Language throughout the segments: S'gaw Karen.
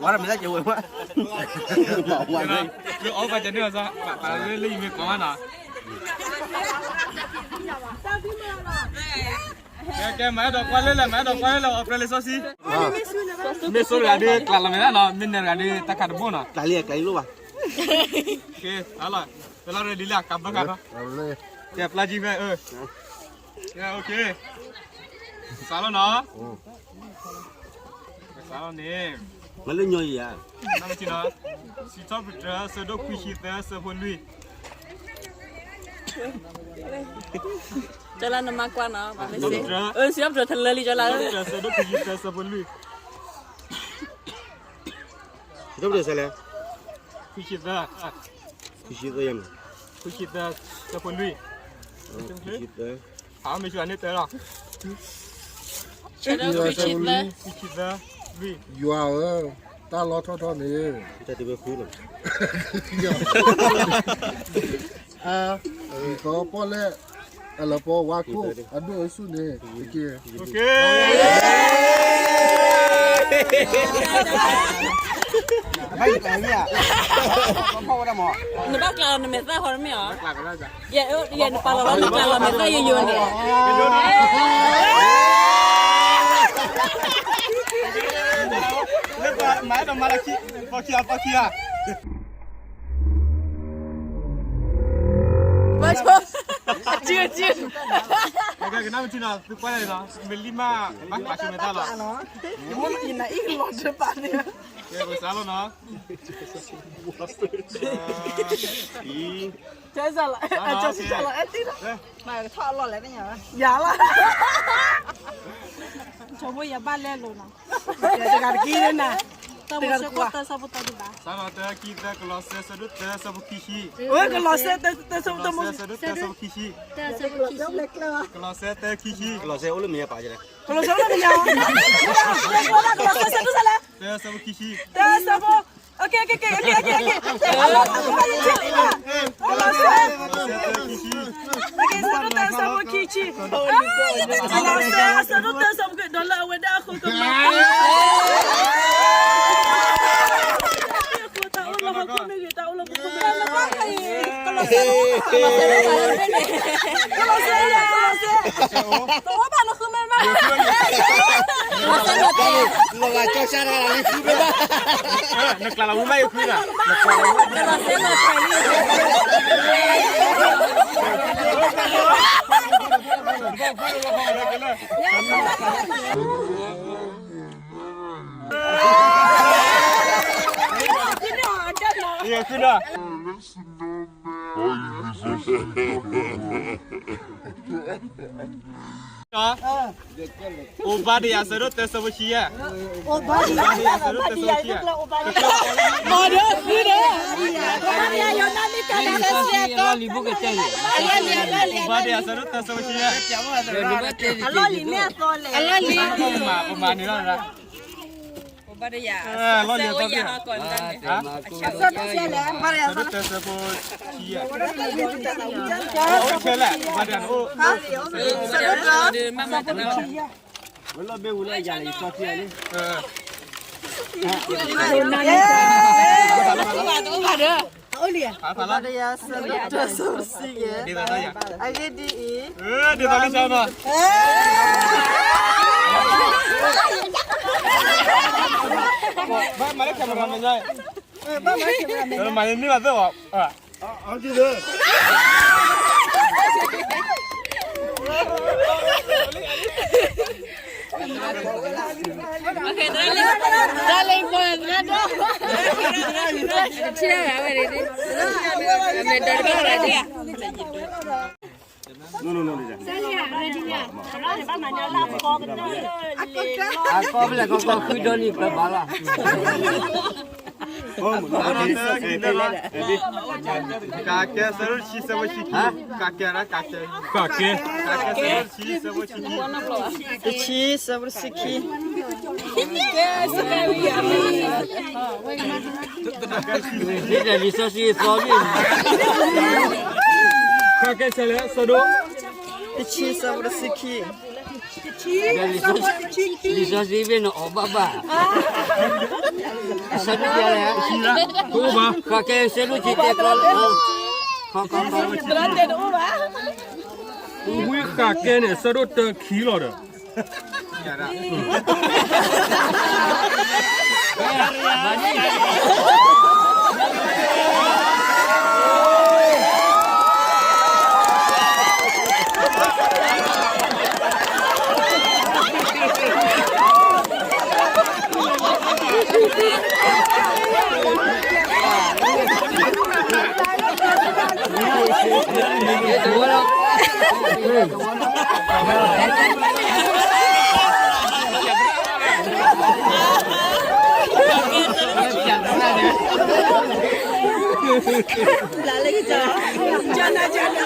ပှၤတမ့ၢ်တၢ်ကဲဝဲမး, လၢအီၣ်ဘၣ်ကန့ၢ်အီၤစၢ်, ပာ်လၢလၢယမ့ၢ်ကိးမးနီၤ, ကဲ မၤအဲၣ်ဒိးကွၢ်လၢလဲၣ်, မၤအဲၣ်ဒိးကွၢ်လၢလဲၣ်, အီၣ်ဖျဲၣ်လံစီဆှံ, မ့ၢ်စိတဂၤဒီး ကျးလီၤမဲာ်ဒၣ်နီၤ, မ့ၢ်နဲတဂၤဒီး တၢ်ခးတဘိနီၤ, ကျးလံ ကျးလံလိၣ်ဘၣ်, ကဲ ဟါလီၤ, ပလီၤရဒံလၢကးဘၢခါနီၤ, ကဲ ပျၢ်ကံဖဲ, ကဲ စးလီၤနီၤ, ကစးလီၤန့ၣ်, မၤလၢညီယၤ, စံးထီၣ်ပတြၢၤ ဆၢဒိၣ်ခွံဆံသၢ ဆၢဖိလွံၢ် ကၠီလၢနမၤကွၢ်နီၤ, အၢ စံးထီၣ်ပတြၢၤထလၢလံ ကၠီလၢ, ဆၢဒိၣ်ခွံဆံသၢ ဆၢဖိလွံၢ်, စံးထီၣ်ပတြၢၤဆဲလဲၣ်, ခွံဆံသၢ, ခွံဆံသၢယၤမး, ခွံဆံသၢ, ဆၢဖိလွံၢ်, ခွံဆံသၢ, ဖးမ့ၢ်ဆူအန့ၣ်တၢ်လီၤ, ဆၢဒိၣ်ခွံဆံသၢ, ခွံဆံသၢ, လွံၢ်, ယွၤဧၢ, တၢ်လီၢ်ထီၣ်ထီၣ်န့ၣ် တၢ်တဝဲဃုလီၤ, အဂံၢ်ကီပီၣ်လဲၣ်, အလၢပီဝါခိၣ် အဒိၣ်အဆူၣ်န့ၣ် တက့ၢ်. ဘၣ်ယတၢ်မ့ၢ်ဧါ, နဘၣ်ကျးလီၤနမဲာ်သၣ်ဃီတမ့ၢ်ဧါ, ယဲနပာ်လီၤလီၤနကျးလီၤမဲာ်သၣ်ယိယိန့ၣ် မၤအဲၣ်ဒိးမၤလၢခံ, သီခံဂၤ, သီခံဂၤ, ဘၣ်ဆိ, အစုအစု, ကနၣ်မထံနီၤ, သုကွၢ်န့ၣ်နီၤ, မ့ၢ်လံမး, ဘၣ်ပာ်ဆိမဲာ်သၣ်လီၤ, ယနအံၣ်လီၤတပာ်န့ၣ်, ကဲ ပစးလီၤနီၤ, ကဲစးလီၤ, ကဲစးလီၤ, အဲၣ်တံၢ်လီၤ, မၤကထီၣ်အလီၢ်လဲၣ်သ့ၣ်ညါ, ယၤလီၤ, ဆိမိၣ်ယဘၣ်လဲလိာ်နီၤ, တဂၤတက့ၢ်န့ၣ်, တဂၤတက့ၢ်, စးလီၤတၢ ခံသၢ ကလီးစဲ ဆၢဒိၣ်တၢ ဆၢဖိခံဆံ, ကလီးစဲ တၢ ဆၢဒိၣ်တၢ ဆၢဖိခံဆံ, ကလီးစဲ တၢ ခံဆံ, ကလီးစဲအိၣ်လၢမဲာ်ညါပာ်လဲၣ်, ကလီးစဲအိၣ်လၢမဲာ်ညါ, ကလီးစဲ တၢ ဆၢဖိခံဆံ, တၢ ဆၢဖိ, ကလီးစဲ တၢ ဆၢဖိခံဆံ, ကလီးစဲ တၢ ဆၢဖိခံဆံ, ကလီးစဲ တၢ ဆၢဖိခံဆံ, ဒီးလၢအဝဲဒၣ်အဃိကမၤ တၢ်အိၣ်လီၤဟီၣ်ခိၣ်မ့ၢ်ဂ့ၤ, တၢ်အိၣ်လီၤဟီၣ်ခိၣ်မ့ၢ်ဂ့ၤ, ကလီးစဲ, ကလီးစဲ, ကလီးစဲ, တဝီဘၣ်နဃုမ့ၢ်ဘၣ်, လီၤဂာ်ကၠီၣ်ရှါတဂၤလီၤလံဃုမ့ၢ်ဘၣ်, နကျးလီၤဝံၤမးယဃုလီၤ, ယဃုလီၤ. Obadiah ဆၢဒိၣ်တၢ ဆၢဖိဆံယဲၢ်, Obadiah ဆၢဒိၣ်တၢ ဆၢဖိဆံယဲၢ်, အလီၢ်လံၤဘၣ်ကတဲ, Obadiah ဆၢဒိၣ်တၢ ဆၢဖိဆံယဲၢ်, အလီၢ်လံၤမ့ၢ်အသီလဲၣ်, အလီၢ်လံၤ, ပမၤန့ၣ်လီၤ, လီၢ်လံၤအသီ, ဆၢဒိၣ်တၢ ဆၢဖိဆံယဲၢ်, ဆၢဒိၣ်တၢ, လီၢ်ဘ့ၣ်ဝံၤလၢယၤလံၤသီခံဂၤလံ, Obadiah ဆၢဒိၣ်တၢ ဆၢဖိဆံယဲၢ်, အဂ့ၢ်ဒ်အံၤ, ဒ်သိးလံာ်စီဆှံ, မၤလၢ camera မဲာ်ညါ, မၤန့ၢ်ဘၣ်သ့ၣ်ဘၣ်, တၢ်လၢယပီၢ်သရၣ်ဒီး, ထံၣ်ဝဲန့ၣ်, အမဲာ်ဒီးတဘၣ်ရၣ်ဒံးဧါ, အကီၢ်ဖဲလဲၣ်ကီၢ်ကီၢ်ဃုဒီနံၣ်ပၢဘၣ်လီၤ. ကးကဲ ဆၢဒိၣ်တဆံ ဆၢဖိဆံခံ, ကးကဲ, ကးကဲ, ကးကဲ ဆၢဒိၣ်တဆံ ဆၢဖိဆံခံ, တဆံ ဆၢဖိတဆံခံ, လံာ်စီဆှံသီန့ၣ်, ကးကဲ ဆၢဒိၣ်တဆံ ဆၢဖိတဆံခံ, လံာ်စီဆှံမ့ၢ်နအီၣ်ဘၣ်ဘၣ်, အဆၢဒိၣ်ယဲလဲၣ်, ဃးကဲဆၢဒိၣ်ခံတဲကျီလၢ, ဝံဃးကဲန့ၣ် ဆၢဒိၣ်တၢခံလီၤဒီး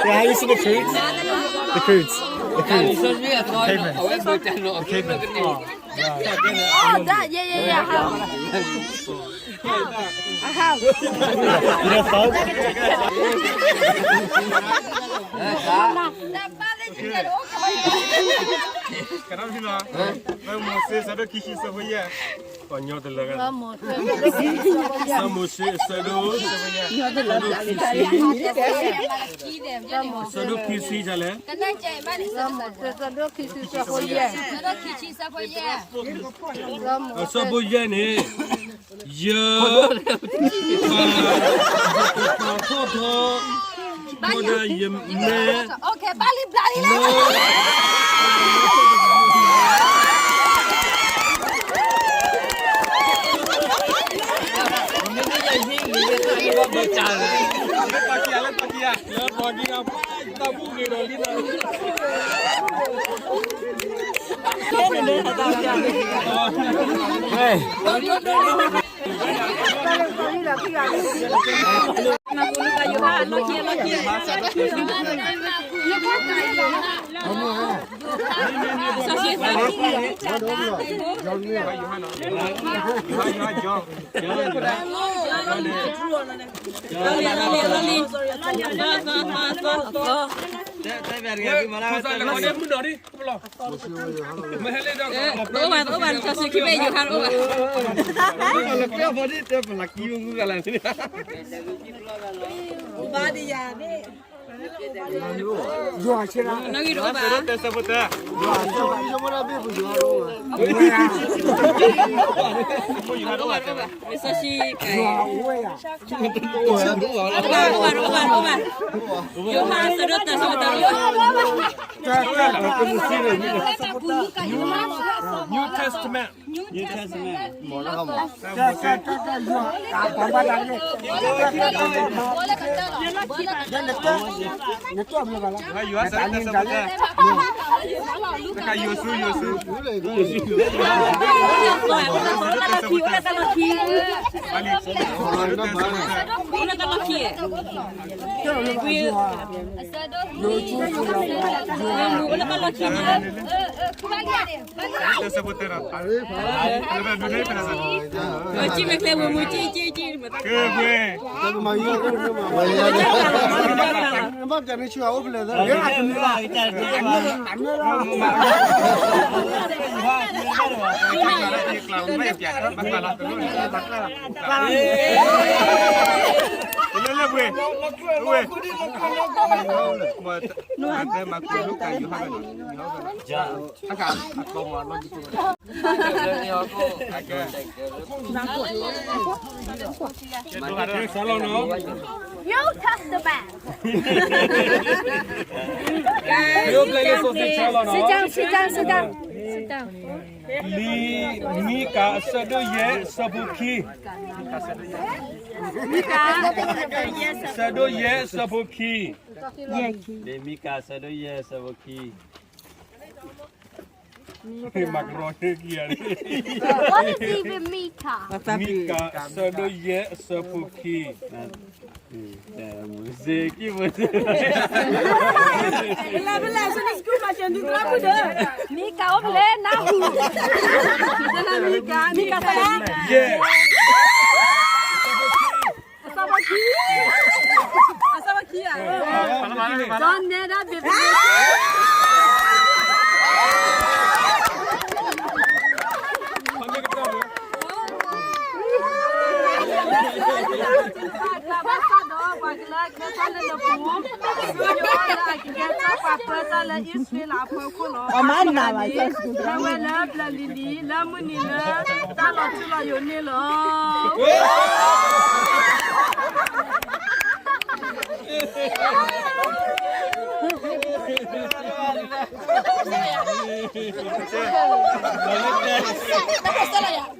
Yeah, have you seen the coots? The coots. The coots. Cavemen. The cavemen. Oh, wow. Oh, that, yeah, yeah, yeah, I have. I have. You know, folks? Ka na filo, Moses, I don't kiss you, so yeah. ပှၤညီတလၢာ်ဂၤ, စီၤမိၤၡ့အဆၢဒိၣ်, ဆၢဒိၣ်ခံဆံ, ဆၢဒိၣ်ခံဆံလဲၣ်, အဆၢဖိယဲၢ်န့ၣ်, ယ, ပာ်ထီၣ်ထီ, ဘၣ်ယ, ယမဲ, New Testament. New Testament. New Testament. လံာ်မံကၤအဆၢဒိၣ်ယဲၢ် အဆၢဖိခံ. အဆၢဒိၣ်ယဲၢ် အဆၢဖိခံ. လံာ်မံကၤအဆၢဒိၣ်ယဲၢ် အဆၢဖိခံ. What is even Mika? မံကၤအဆၢဒိၣ်ယဲၢ် အဆၢဖိခံ. မံကၤအိၣ်ဖဲလဲၣ် နၢ်ဟူ. မံကၤ, မံကၤဖဲလဲၣ်. ယဲၢ်. အဆၢဖိခံ, အဆၢဖိခံဧါ. ဒီးနဲဒၣ်ဘ့ၣ်ဘ့ၣ်. လၢခဲကနံၣ်အပူၤ, ဆူယအိၣ်လၢအကကဲထီၣ်ပှၤပၢတၢ်လၢအံၣ်စရ့လးအဖီခိၣ်လီၤ. အမၤနၤဘၣ်, ဟဲဝဲလၢပျၢၤလံၤလံၤ လၢမုၢ်နံၤလၢ တၢ်လီၤထူလီၤယိာ်န့ၣ်လီၤ. တၢ်လီၤ